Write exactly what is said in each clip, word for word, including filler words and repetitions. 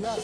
Alò,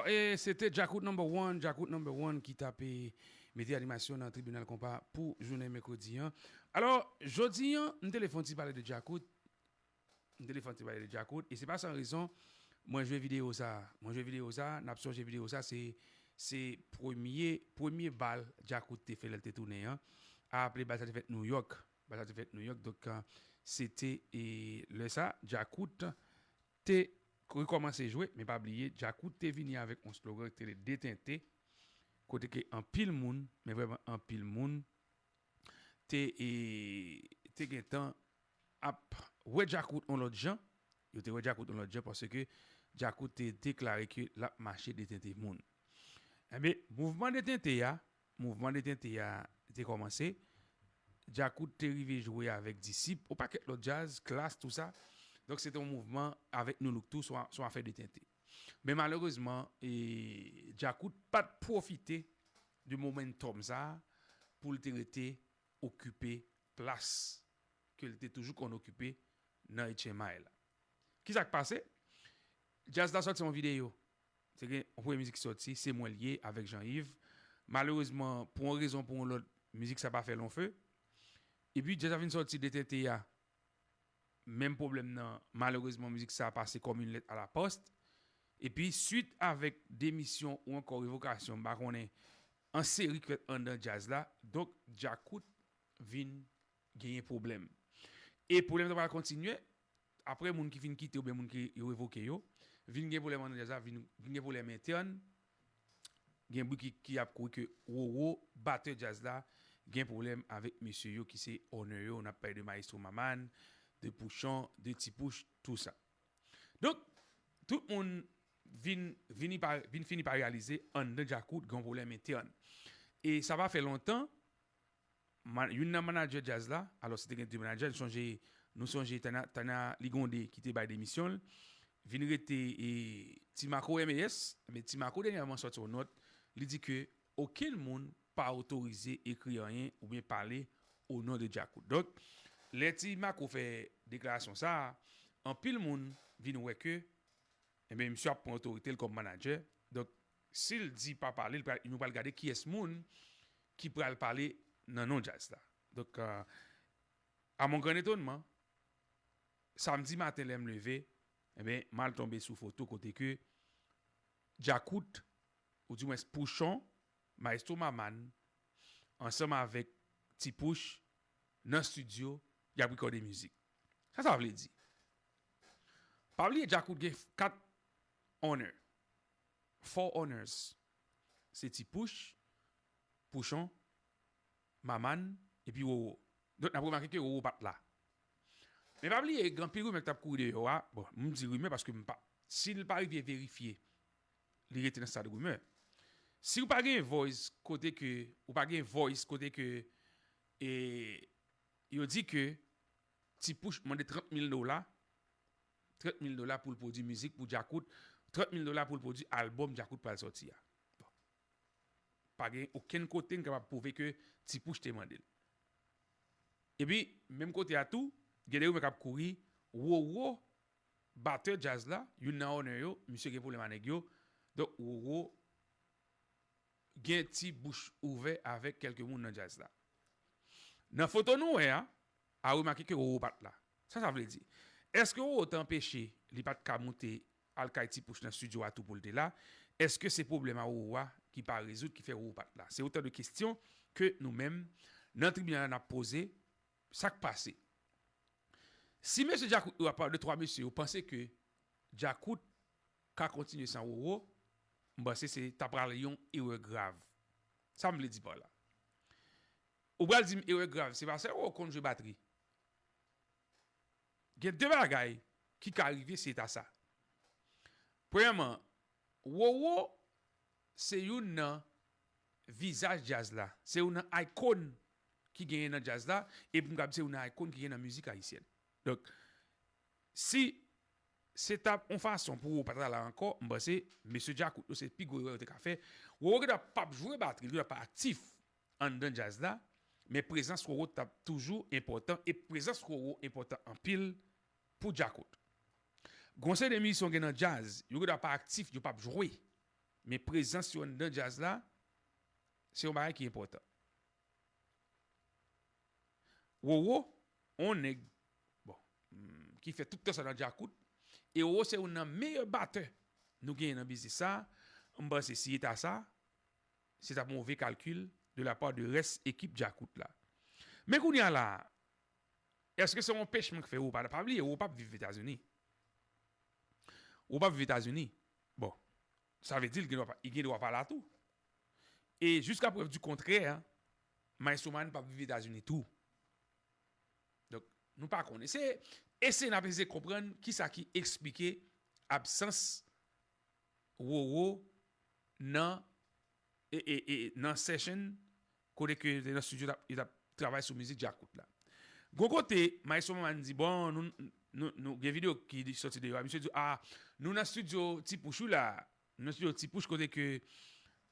e, se te Djakout number one, Djakout number one ki t ap mete animasyon nan tribinal konpa pou jounen mèkredi an. Alò, jodi an, m te vle fè yon ti pale de Djakout. M te vle fè yon ti pale de Djakout. E se pa san rezon, mwen jwe videyo sa a. Mwen jwe videyo sa a, n ap sonje videyo sa a, se, se premye, premye bal Djakout te fè lè l te tounen an. A raple bal sa te fèt New York. Bal sa te fèt New York. Donk, e, se te, e, lè sa, Djakout te rekòmanse jwe, men pa bliye, Djakout te vini avèk yon slogan ki te rele Detente, kote ke anpil moun, men vrèman anpil moun, te, e, te gentan ap wè Djakout yon lòt jan, yo te wè Djakout yon lòt jan, paske Djakout te deklare ke l ap mache detente moun. Enben, mouvman detente a, mouvman detente a te kòmanse, Djakout te rive jwe avèk Disip, yon pakèt lòt djaz, Klass, tou sa. Donk, se te yon mouvman avèk Nu Look tou, se yon, se yon afè detente. Men malerezman, e, Djakout pa t pwofite de momentum sa a pou l te rete okipe plas ke l te toujou konn okipe nan H M I la. Kisa k pase? Djaz la sòti yon videyo. Se gen yon premye mizik ki sòti, Se Mwen L Ye avèk Jean Yves. Malerezman, pou yon rezon, pou yon lòt, mizik sa pa fè long feu. Epi djaz la vin sòti Detente a, menm pwoblèm nan, malerezman, mizik sa pase comme une lettre à la poste. Epi, swit avèk demisyon ou ankò revokasyon, m pa konnen, an seri k fèt anndan djaz la, donk, Djakout vin genyen pwoblèm. E pwoblèm sa pral kontinye, apre moun ki fin kite oubyen moun ki yo revoke yo, vin gen pwoblèm anndan djaz la, vin, vin gen pwoblèm entèn, gen bri ki, ki ap kouri ke Roro, batè djaz la, gen pwoblèm avèk mesye yo ki se owner yo, n ap pale de Maestro Maman, de Pouchon, de Ti Pouch, tou sa. Donk, tout moun vin, vini pa, vin fini pa reyalize anndan Djakout gen yon pwoblèm entèn. E sa pa fè lontan, ma-, youn nan manadjè djaz la, alò se te gen de manadjè, nou sonje, nou sonje Tana, Tana Ligonde ki te bay demisyon l, vin rete, e, Ti Mako M A S, men Ti Mako dènyèman sòti yon nòt, li di ke okenn moun pa otorize ekri anyen oubyen pale o non de Djakout. Donk, lè Ti Mako fè deklarasyon sa a, anpil moun vin wè ke, enben, misye ap pran otorite l kòm manadjè. Donk, si l di pa pale, l pral, nou pral gade kiyès moun ki pral pale nan non djaz la. Donk, euh, à mon grand étonnement, samdi maten lè m leve, enben, m al tonbe sou foto kote ke Djakout, oudimwens Pouchon, Maestro Maman, ansanm avèk Ti Pouch, nan estidyo, y ap rekòde mizik. Sa sa vle di? Pa bliye Djakout gen kat owner, four owners. Se Ti Pouch, Pouchon, Maman, epi Roro. Donk, n ap remake ke Roro pa t la. Men pa bliye, gen anpil rimè k t ap kouri deyò a. Bon, m di rimè paske m pa, si l pa rive verifye, li rete nan stad rimè. Si w pa gen voice kote ke, ou pa gen voice kote ke, e, yo di ke Ti Pouch mande trant mil dola, trant mil dola pou l pwodui mizik pou Djakout, trant mil dola pou l pwodui albòm Djakout pral sòti a. Bon. Pa gen okenn kote n kapab pwouve ke Ti Pouch te mande l. Epi, menm kote a tou, gen de rimè k ap kouri, Roro, batè djaz la, youn nan owner yo, misye gen pwoblèm a nèg yo. Donk, Roro gen ti bouch ouvè avèk kèlke moun nan djaz la. Nan foto nou wè a, a remake ke Roro pa t la. Sa sa vle di? Èske Roro te anpeche li pa t ka moute al kay Ti Pouch nan estidyo a tou pou l te la? Èske se pwoblèm a Roro a ki pa rezoud ki fè Roro pa t la? Se otan de kesyon ke nou menm, nan tribinal la, n ap poze. Sa k pase? Si mesye Djakout yo, apa de twa mesye yo, panse ke Djakout ka kontinye san Roro, m panse se ta pral yon erè grav. Sa m vle di pa la? Ou pral di m erè grav, se pa sèl Roro konn jwe batri. Gen de bagay ki ka rive si e ta sa. Premyèman, Roro se youn nan vizaj djaz la. Se youn nan icon ki genyen nan djaz la, epi m ka di se youn nan icon ki genyen nan mizik ayisyèn. Donk, si se t ap yon fason pou Roro pa t la ankò, m panse, mesye Djakout yo, se pi gwo erè yo te ka fè. Roro gentan p ap jwe batri, li gentan p ap aktif anndan djaz la, men prezans Roro t ap toujou enpòtan, e prezans Roro enpòtan anpil pou Djakout. Gon seri de mizisyen w gen nan djaz, yo gentan p ap aktif, yo p ap jwe, men prezans yo anndan djaz la, se yon bagay ki enpòtan. Roro, on nèg, bon, hmm, ki fè tout tan sa nan Djakout, e Roro se youn nan meyè batè nou genyen nan biznis sa, m panse si e ta sa, se t ap move kalkil de la part de rès ekip Djakout la. Men kounye a la, èske se yon anpèchman k fè Roro pa, pa bliye, Roro p ap viv Etazini. Roro p ap viv Etazini. Bon, sa vle di l gen dwa pa, li gen dwa pa la tou. E jiska prèv di kontrè, Maestro Man p ap viv Etazini tou. Donk, nou pa konnen. Se eseye n ap eseye konprann kisa ki eksplike absans Roro nan, e, e, e, nan session kote ke yo te nan studio, t ap, yo t ap travay sou mizik Djakout la. Gon kote, Maestro Man di, bon, nou, nou, nou, gen videyo ki soti de yo a, misye di, ah, nou nan studio Ti Pouch wi la, nou nan studio Ti Pouch kote ke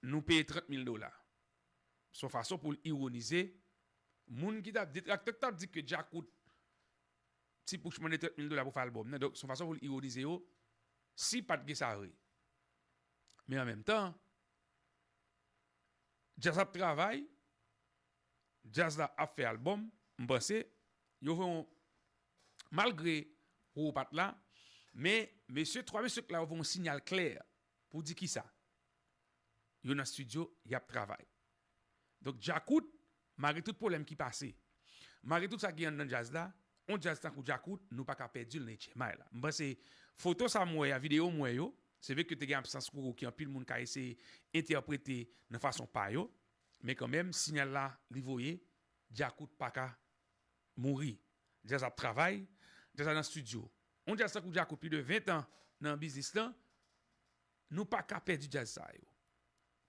nou peye trant mil dola. Se yon fason pou l ironize moun ki t ap, detraktè k t ap di ke Djakout, Ti Pouch mande trant mil dola pou fè albòm nan. Donk, se yon fason pou l ironize yo, si pa t gen sa vre. Men an menm tan, djaz ap travay, djaz la ap fè albòm, m panse, yo voye yon, malgre Roro pa t la, men mesye, twa mesye k la yo voye yon siyal klè pou di kisa? Yo nan studio, y ap travay. Donk, Djakout, malgre tout pwoblèm ki pase, malgre tout sa ki anndan djaz la, yon djaz tankou Djakout, nou pa ka pèdi l nan H M I la. M panse foto sa m wè a, videyo m wè yo, se vre ke te gen absans Roro ki anpil moun ka eseye entèprete nan fason pa yo, men kanmenm, siyal la, li voye, Djakout pa ka mouri. Djaz ap travay, djaz la nan studio. Yon djaz tankou Djakout, plis de ven tan nan biznis lan, nou pa ka pèdi djaz sa yo.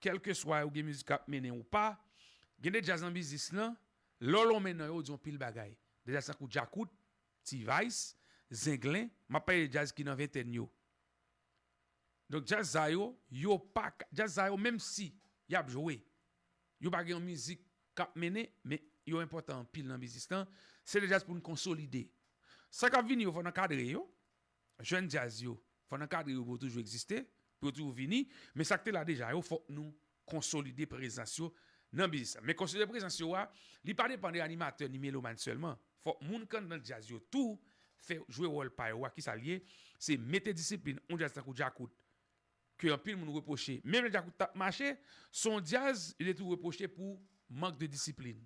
Kèlkeswa ou gen mizik k ap mennen ou pa, gen de djaz nan biznis lan, lè w lonmen nan yo, ou di yon pil bagay. De djaz tankou Djakout, T-Vice, Zenglen, m ap pale de djaz ki nan ventèn yo. Donk, djaz sa yo, yo pa ka, djaz sa yo, menm si y ap jwe, yo pa gen yon mizik k ap mennen, men yo enpòtan anpil nan biznis lan. Se de djaz pou n konsolide. Sa k ap vini yo, fò n ankadre yo. Jèn djaz yo, fò n ankadre yo pou yo toujou egziste, pou yo toujou vini. Men sa k te la deja yo, fòk nou konsolide prezans yo nan biznis la. Men konsolide prezans yo a, li pa depann de animatè ni melomàn sèlman. Fòk moun k anndan djaz yo tou fè jwe wòl pa yo a. Kisa l ye? Se mete disiplin. Yon djaz tankou Djakout, ke anpil moun repwoche. Menm lè Djakout t ap mache, se yon djaz yo te tou repwoche pou mank de disiplin.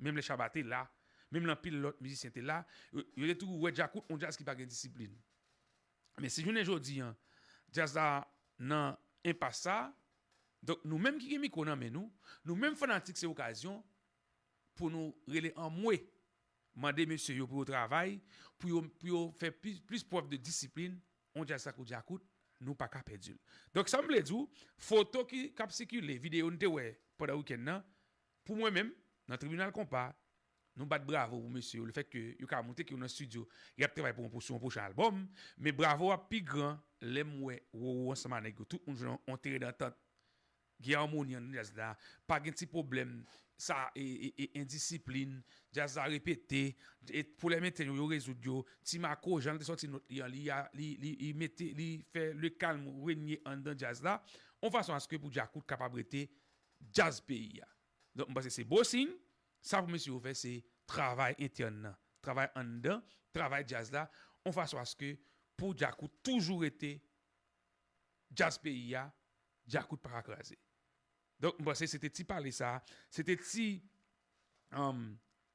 Menm lè Shabba te la, menm lè anpil lòt mizisyen te la, yo, yo te tou wè Djakout yon djaz ki pa gen disiplin. Men si jounen jodi a, djaz la nan enpas sa, donk nou menm ki gen mikwo nan men nou, nou menm fanatik, se okazyon pou nou rele anmwe, mande mesye yo pou yo travay, pou yo, pou yo fè plis, plis prèv de disiplin, yon djaz tankou Djakout, nou pa ka pèdi l. Donk, sa m vle di w, foto ki, k ap sikile, videyo n te wè pandan wikenn nan, pou mwen menm, nan tribinal konpa, nou bat bravo pou mesye yo, lefètke yo ka montre ke yo nan estidyo, y ap travay pou yon, sou yon pwochen albòm, men bravo a pi gran lè m wè Roro ansanm a nèg yo, tout moun jwenn yon teren dantant, gen amoni anndan djaz la, pa gen ti pwoblèm, sa, e, e, e, endisiplin, djaz la repete, e pwoblèm entèn yo, yo rezoud yo, Ti Mako, jan l te sòti nòt li an, li, a, li, li, li mete, li fè le kalm renye anndan djaz la, yon fason aske pou Djakout kapab rete djaz peyi a. Donk, m panse se bon siy, sa pou mesye yo fè, se travay entèn nan, travay anndan, travay djaz la, yon fason aske pou Djakout toujou rete djaz peyi a, Djakout pa ka kraze. Donk, m panse se te ti pale sa, se te ti, um,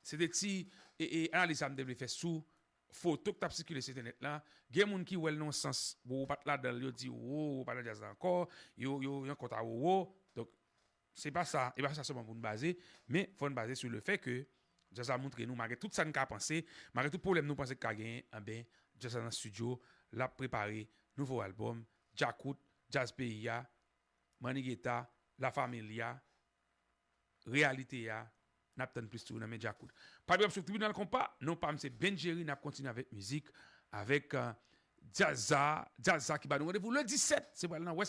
se te ti, e, e, analiz sa m te vle fè sou foto k t ap sikile sou entènèt la. Gen moun ki wè l nan yon sans, Roro pa t ladan l, yo di, Roro pa nan djaz la ankò, yo, yo, yo kont a Roro. Donk, se pa sa, e pa sa sèlman pou n baze, men fò n baze sou le fè ke djaz la montre nou, malgre tout sa n ka panse, malgre tout pwoblèm nou panse k ka genyen, anben, djaz la nan estidyo, l ap prepare nouvo albòm, Djakout, djaz peyi a, Manigeta, La Familia, Reyalite a, n ap tann plis tou nan men Djakout. Pa bliye w ap swiv Tribinal Konpa, non pa m se Ben Jerry, n ap kontinye avèk mizik, avèk, euh, Djazz sa, djazz sa ki ba nou randevou le disèt, se pral nan West